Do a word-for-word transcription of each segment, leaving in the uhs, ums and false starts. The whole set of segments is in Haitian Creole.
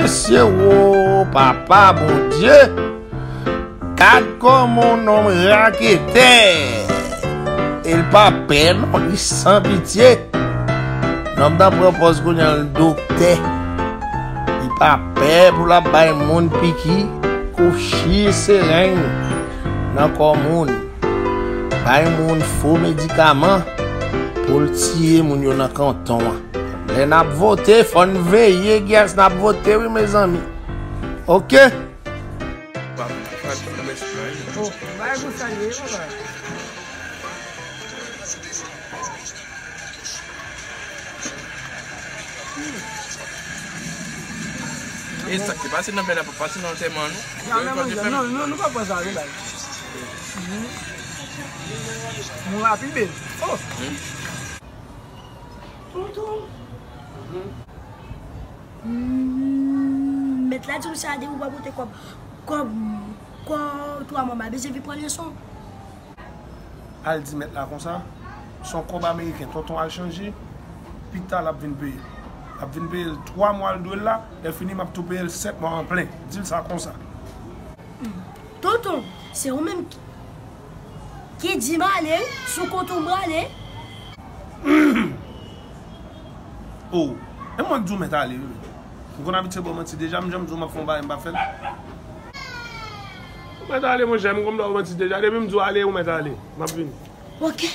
Mesye, wo, papa Bondye, gad kòman yon nonm raketè. E l pa pè non, li san pitye. Nonm nan pran pòz kounye a l doktè. Li pa pè pou l ap bay moun piki, kouchi, sereng nan kò moun. Bay moun fo medikaman pou l tiye moun yo nan kanton an. Lè n ap vote, fò n veye, guys, n ap vote, wi, mezanmi. Oke? Oh, bay pou salye, papa. E sa ki pase nan fè la, pa pase nan antèman, non? Non, non, non, non, nou pa pran sa, nou bay. Mhm. Nou rapibe. Oh! Tonton. Hmm, mèt la di w sa de ou pa pote kòb, kòb, kòb twa mwa, m pa bezwen vin pran leson. Al di mèt la konsa, se yon kòb ameriken, tonton al chanje, pita l ap vin peye. L ap vin peye l twa mwa l dwe l la, lè fini m ap tou peye l sèt mwa an plen. Di l sa konsa. Tonton, se ou menm ki, ki di m ale, sou kont ou m prale. Oh, e mwen k di w mèt ale, wi. M konn abitye ba w manti deja, m janm di w m ap fè yon bagay, m pa fè l. Ou mèt ale, monchè, m konn ba w manti deja. Depi m di w ale, ou mèt ale. M ap vini. Oke.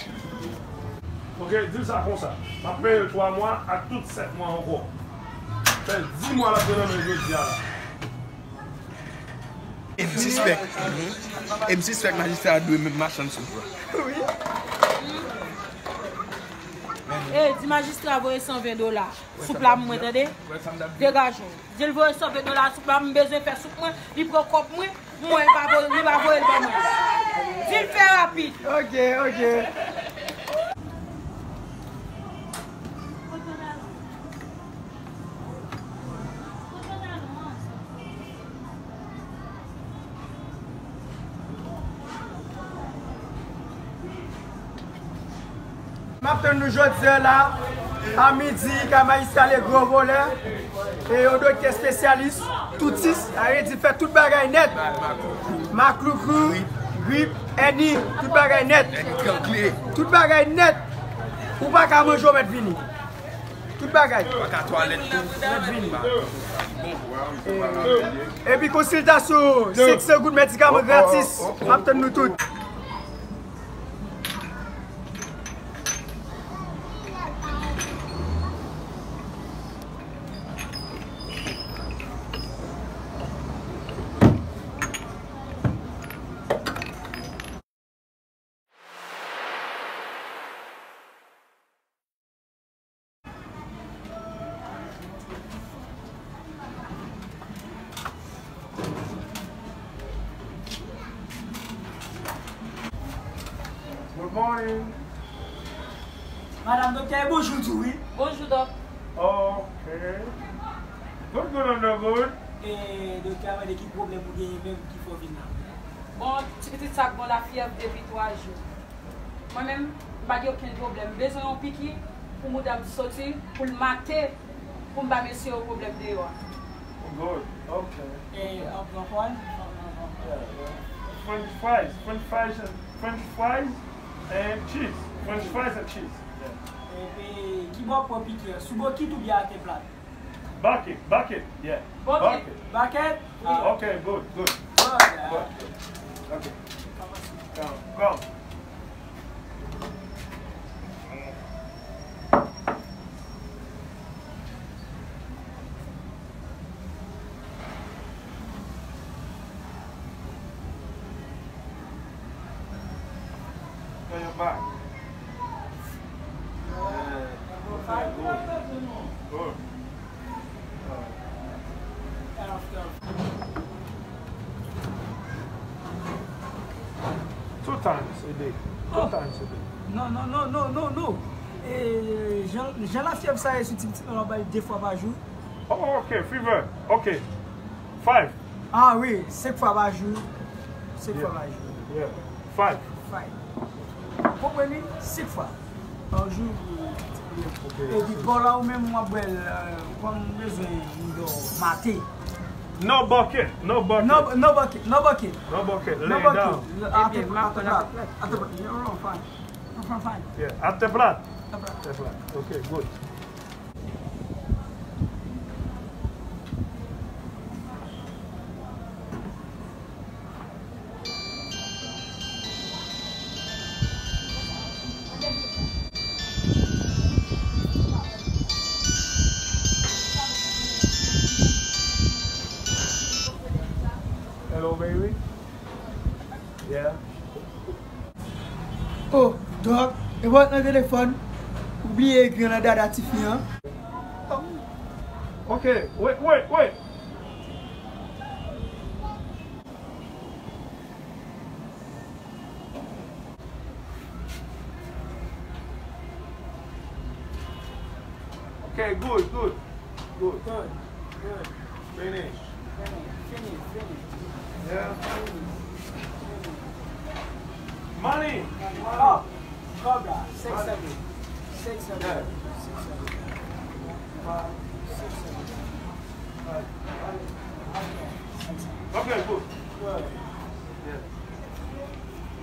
Oke, di l sa konsa. M ap peye l twa mwa ak tout sèt mwa ankò. Fè dis mwa l ap gen nan men l jodi a la. E m sispèk. E m sispèk majistra a dwe menm machann soup la. Wi. E, di majistra voye san ven dola sou pla pou mwen, tande? Degaje w. Di l voye san ven dola sou pla, m bezwen fè soup mwen, li pran kòb mwen, mwen, li pa voye, li pa voye l ban mwen. Di l fè rapid. Oke, oke. M ap tann nou jodi a la, a midi, kay majistra Legro Volè, e yon doktè espesyalis, toutis, a vle di fè tout bagay nèt. Makloukou, grip, èni, tout bagay nèt. Tout bagay nèt. Ou pa ka manje, w mèt vini. Tout bagay. Mèt vini. Epi konsiltasyon, senk san goud, medikaman gratis. M ap tann nou tout. Good morning. Madanm doktè, bonjou tou, wi. Bonjou, dòk. Ok. Good, good, on the good. E, doktè a mande ki pwoblèm ou genyen menm ki fè w vin la. Bon, ti pitit sa gen yon lafyèv depi twa jou. Mwen menm, m pa gen okenn pwoblèm. M bezwen yon piki pou mouda m soti, pou l mate, pou m ba mesye yo pwoblèm deyò a. Good. Ok. E, an pran kòl? Yeah, yeah. French fries. French fries and, French fries and cheese. French fries and cheese. Yeah. Epi, ki bò w pran piki a? Sou bokit oubyen atè plat? Bakèt, bakèt, yeah. Bakèt. Bakèt? Wi. Ok, good, good. Good. Good. Ok. Come, come. Turn your back. Yeah. Good. Good. Two times a day. Two times a day. No, no, no, no, no, no. E, jan, jan lafyèv sa ye sou ti pitit mwen, w ap ba l de fwa pa jou. Oh, ok, fever. Ok. Five. Ah wi, senk fwa pa jou. Senk fwa pa jou. Yeah. Five. Five. Konprann wi? Senk fwa pa jou pou ti Epi bò la ou menm w ap bwè l, kòm m bezwen m dò maten. No bucket, no bucket. No, no bucket, no bucket. No bucket, lay down. Atè plat, atè plat. Atè plat. No, no, fine. No, fine, fine. Yeah, atè plat. Atè plat. Atè plat. Ok, good. Hello, baby. Yeah. Oh, Doc, e pa w t nan telefòn? Ou bliye ekri nan dada tifi an? Ok, wait, wait, wait. Okay, good, good, good. Good, good. Finish. Finish, finish, finish. Yeah. Finish, finish. Money. Oh, kòb la, six hundred. Six hundred. Yeah. Six hundred. Six hundred. Okay, good. Good. Yeah.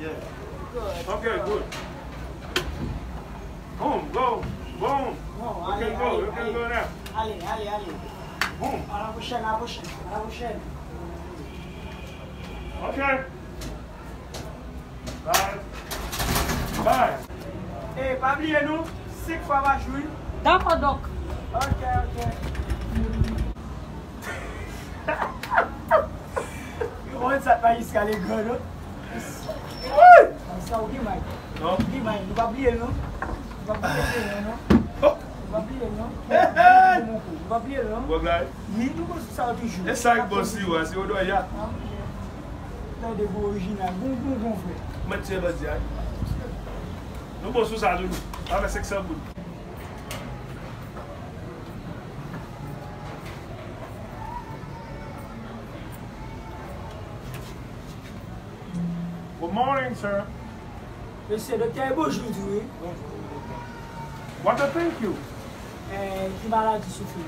Yeah. Good. Okay, good. Boom, go, boom. Bon, you can go, you can go now. Ale, ale, ale. Boom. À la prochaine, à la prochaine, à la prochaine. Okay. Bye. Bye. Ey, pa bliye nou, senk fwa pa jou, wi. Dakò, Dòk. Ok, ok. Yo konn sa pa jiska le gran, non? Wi! Sa ou gen may. Non. Ou gen may. Nou pa bliye l, non. Nou pa bliye l, non. Nou pa bliye l, non. Nou pa bliye l, non. Bon, gars. Wi, nou konn sa toujou. E sa k bon si w a, si w dwe ya. Ah, ok. Tande bon orijinal, bon, bon, bon vrè. Mwen tye bandi a. Nou bon sou sa toujou. Pa fè senk san goud. Good morning, sir. Mesye, doktè, bonjou tou, wi. Bonjou, doktè. What to thank you? Eh, ki maladi soufri?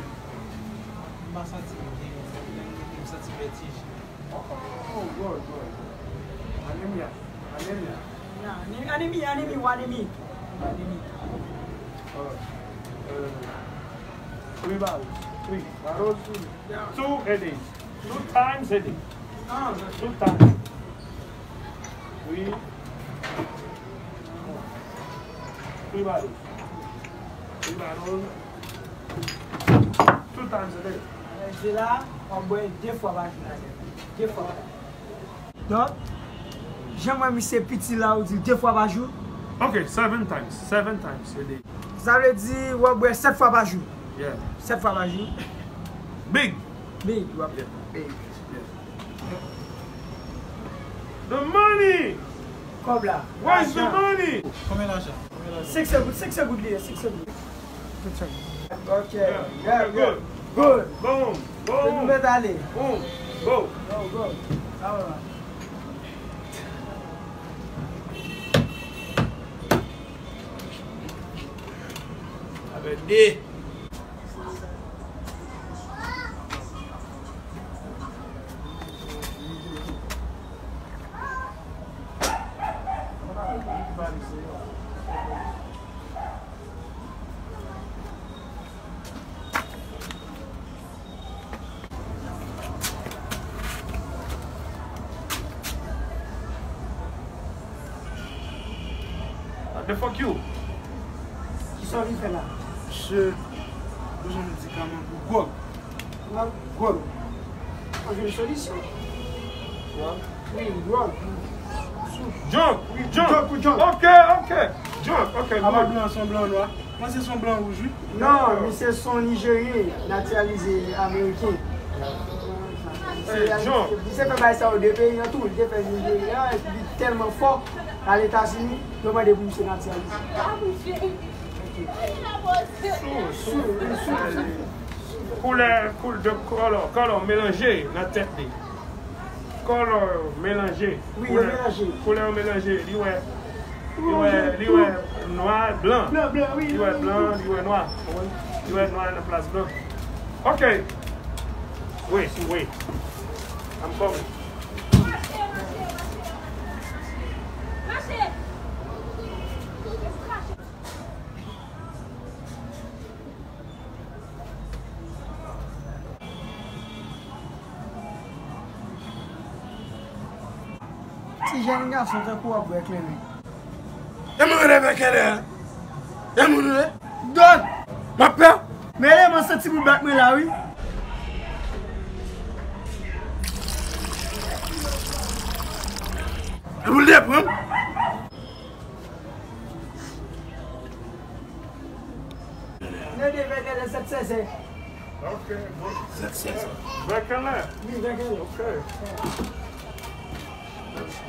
M pa santi m byen, m santi vètij. Oh, good, good, good. Anemia, anemia. Yeah, ane-, anemi, anemi, ou anemi. Anemi. Oh, eh, three bottles, three bottles, two a day. Two times a day. Ah, ok. Two times. Three. Three bottles. Three bottles. Two times a day. Se la, w ap bwè de fwa pa jou. De fwa pa jou. Donk, jan m wè misye piti la, ou di l de fwa pa jou? Ok, seven times. Seven times a day. Sa vle di w ap bwè sèt fwa pa jou. Yeah. Sèt fwa pa jou. Big. Big, w ap big. Yeah. The money! Kòb la. Where's the money? Konbyen lajan? Konbyen lajan? Senk san goud, senk san goud li ye, senk san goud. Ok. Yeah, yeah, good. Good. Boom. Boom. Nou mèt ale. Boom. Go. Go, go. Sa va. Avè de. What the fuck you? Kisa w vin fè la? Misye bezwen medikaman pou gwòg. Gwòg? Gwòg. Mwen jwenn solisyon. Gwòg? Wi, gwòg. Drunk, drunk. Drunk, drunk. Ok, ok. Drunk, ok, good. Apa blan se yon blan nwa? Mwen se son blan wouj, wi. Non, misye son Nijeryen, natiralize ameriken. Hey, John. Misye fè bagay sa yo de peyi an tou. Li te fè Nijerya, epi li tèlman fò, al Etazini, yo mande pou misye natiralize. Sou, sou, sou, sou. Koulè, koul-, de color, color melanje nan tèt li. Color melanje. Wi, yo melanje. Koulè yo melanje, li wè. Li wè, li wè nwa, blan. Blan, blan, wi, li wè blan, li wè nwa. Li wè nwa nan plas blan. Ok. Wi, wi. I'm coming. Ti jèn gason tankou w ap bwè kleren. E mwen rele bèkèlè a. E moun rele. Dòt! M ap pè. Men eleman santi boul bak mwen la, wi. E boul de pran. Nede vèkèlè sèt sèzè. Ok, bon. Sèt sèzè. Vèkèlè? Wi, vèkèlè. Ok.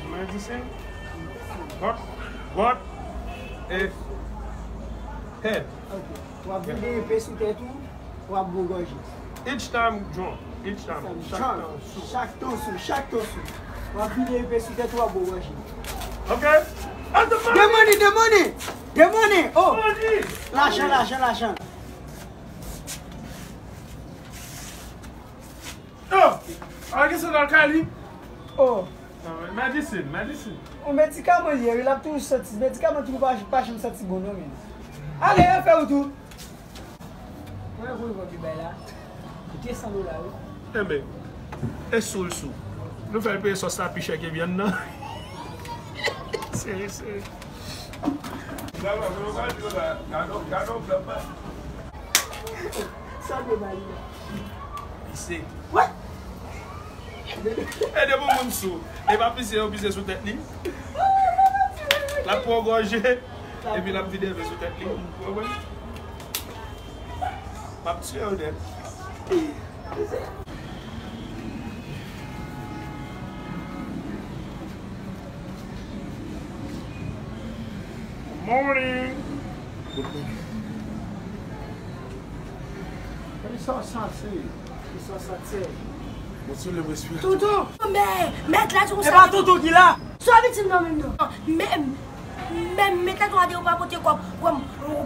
Medicine? What? What? E head. Ok. W ap vide epe sou tèt ou, w ap bwè gòje. Each time drunk. Each time. Chak tan sou. Chak tan sou, chak tan sou. W ap vide epe sou tèt ou, w ap bwè gòje. Ok? Demoni, demoni! Demoni! Oh! Lajan, lajan, lajan. Oh! A gen sa nan kay li? Oh! Medicine, medicine. Yon medikaman li ye, wi, l ap toujou santi. Medikaman toujou pa, pa janm santi bon, non, men. Ale, afè ou tou. Mwen voye w pi bay la. De san dola, wi. Enben, e sou l sou. Nou fè l peye sòs la pi chè ke vyann nan. Se, se. Gade, gade, gade, gade, gade. Sa dwe bay li la. Pise. What? E depi yon moun sou, e pa pise, yo pise sou tèt li. L ap pran gòje, epi l ap vide epe sou tèt li. Ou konprann? M ap tiye yo nèt. Morning. Good morning. Kisa w santi? Kisa w santi? Mwen sou le respire. Toutou! Men, mèt la, tou sa. E pa Toutou ki la? Sou abitid nan menm non. Men, men, men tèt ou a de ou pa pote kòb. Kòb,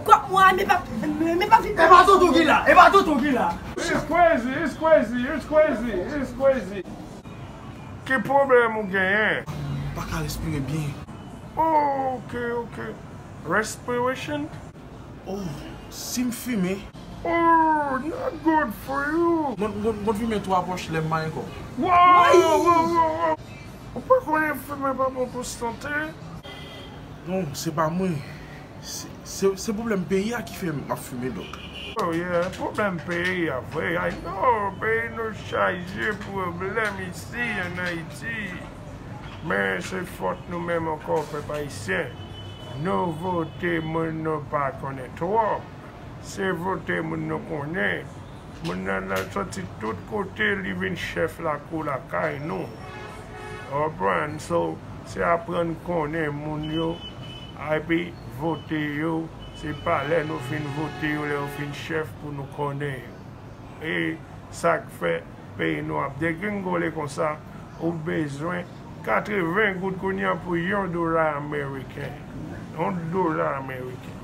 kòb mwen, men pa, men pa vin. E pa Toutou ki la? E pa Toutou ki la? It's crazy, it's crazy, it's crazy, it's crazy. Ki pwoblèm ou genyen? M pa ka respire byen. Oh, ok, ok. Respiration? Oh, si m fimen? Oh, not good for you. Mwen, mwen, mwen fimen twa pòch lè m pa gen kòb. Wow, wow, wow, wow. Ou pa konnen fimen pa bon pou sante? Non, se pa mwen. Se, se, se pwoblèm peyi a ki fè m ap fimen, donk. Oh yeah, pwoblèm peyi a vre. I know, peyi nou chaje pwoblèm isi an Ayiti. Men se fòt nou menm ankò, pèp ayisyen. Nou vote moun nou pa konnen twòp. Se vote moun nou konnen. Moun nan, nan soti tout kote, li vin chèf lakou lakay nou. Ou konprann? So, se aprann konnen moun yo, epi vote yo. Se pa lè nou fin vote yo, lè yo fin chèf pou nou konnen yo. E sa k fè peyi nou ap degringole konsa, ou bezwen katreven goud kounye a pou yon dola ameriken. Yon dola ameriken.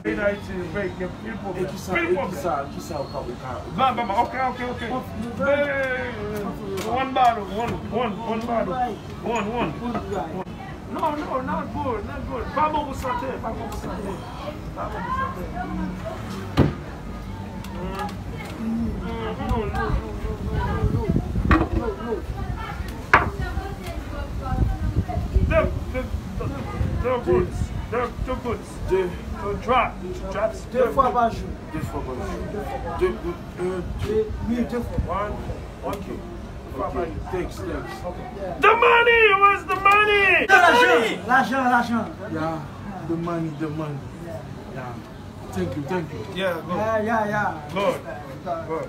Peyi Dayiti, peyi gen pil pwoblèm. E kisa, pil e pwoblèm. Kisa, kisa ou ka, ou ka, ou ka... Ba, ba, ba, ok, ok, ok. One bottle, one, one, one bottle. One, one. No, no, not good, not good. Pa bon pou sante, pa bon pou sante. Pa bon pou sante. Mm. Mm, no, no, no. They're, they're, they're good. They're too good. De. To drop. Drops. De fwa pa jou. De fwa pa jou. De, de, de. Wi, de fwa. One, one, two. Ok. Thanks, thanks. The money! Where's the money? Lajan, lajan, lajan. Yeah, the money, the money. Yeah. Thank you, thank you. Yeah, good. Yeah, yeah, yeah. Good. Good.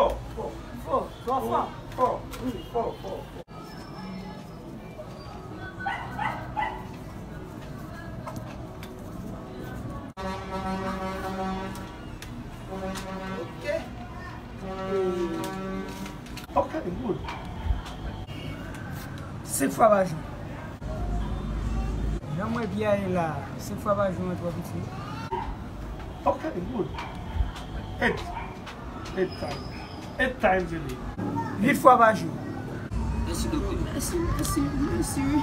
fò, fò. Fò, fò, fò. Fò, fò, fò. Ok. Ok, good. Senk fwa pa jou. Jan m wè pye a ye la, senk fwa pa jou an twò piti. Ok, good. Eight. Eight times. Eight times a day. Uit fwa pa jou. Mèsi, doktè. Mèsi, mèsi, mèsi, wi.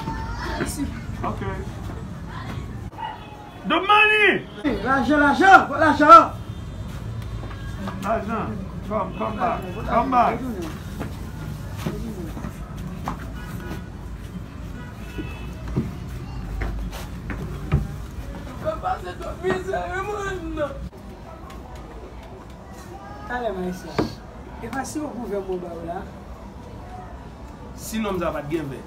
Mèsi. Ok. The money! Lajan, lajan, lajan! Lajan, come, come back, come back. Papa, se twòp mizè, wi, moun. Talè m a isi a. E pa si yo gouvè m mwen ba yo la. Si nonm sa pa t gen vè,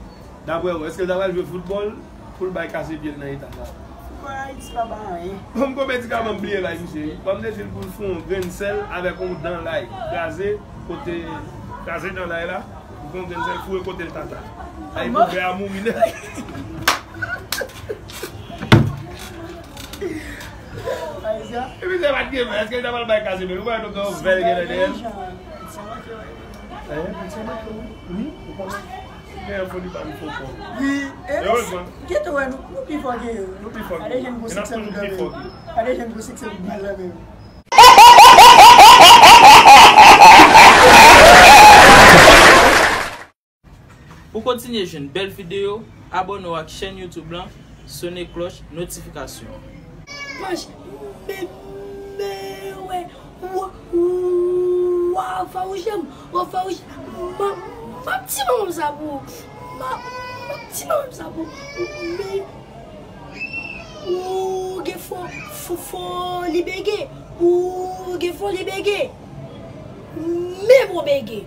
daprè w, èske l ta pral jwe foutbòl pou l bay kase pye l nan eta sa? Foutbòl Ayiti pa ba anyen. Bon, m konn medikaman m bliye lay misye. Ban m te di l pou l fè yon grenn sèl avèk yon dan lay. Kraze kote, kraze dan lay la, pou fè yon grenn sèl foure kote l tata. Ay, pou vè a mouri nèt. Epi se pa t gen vè, èske l ta pral bay kase men? Ou pa wè doktè vè l gen nan dèyè l? Hein? Gen yon foli pa m fò kò. Wi, e erezman. Gete wè nou, nou pi fò ke yo. Nou pi fò ke yo. E n ap toujou pi fò ke yo. Gade jan nou sikse pou bal la menm. Pou kontinye jwenn bèl videyo, abòne w ak chèn YouTube lan, sone klòch notifikasyon an. Panch, men, men, wè, wa, wa, fawouch m, wa, fawouch, m, m ap ti manman m sa pou ou, m ap, m ap ti manman m sa pou ou, men, ou gen fo, fo, foli bege, ou gen foli bege, men bon bege.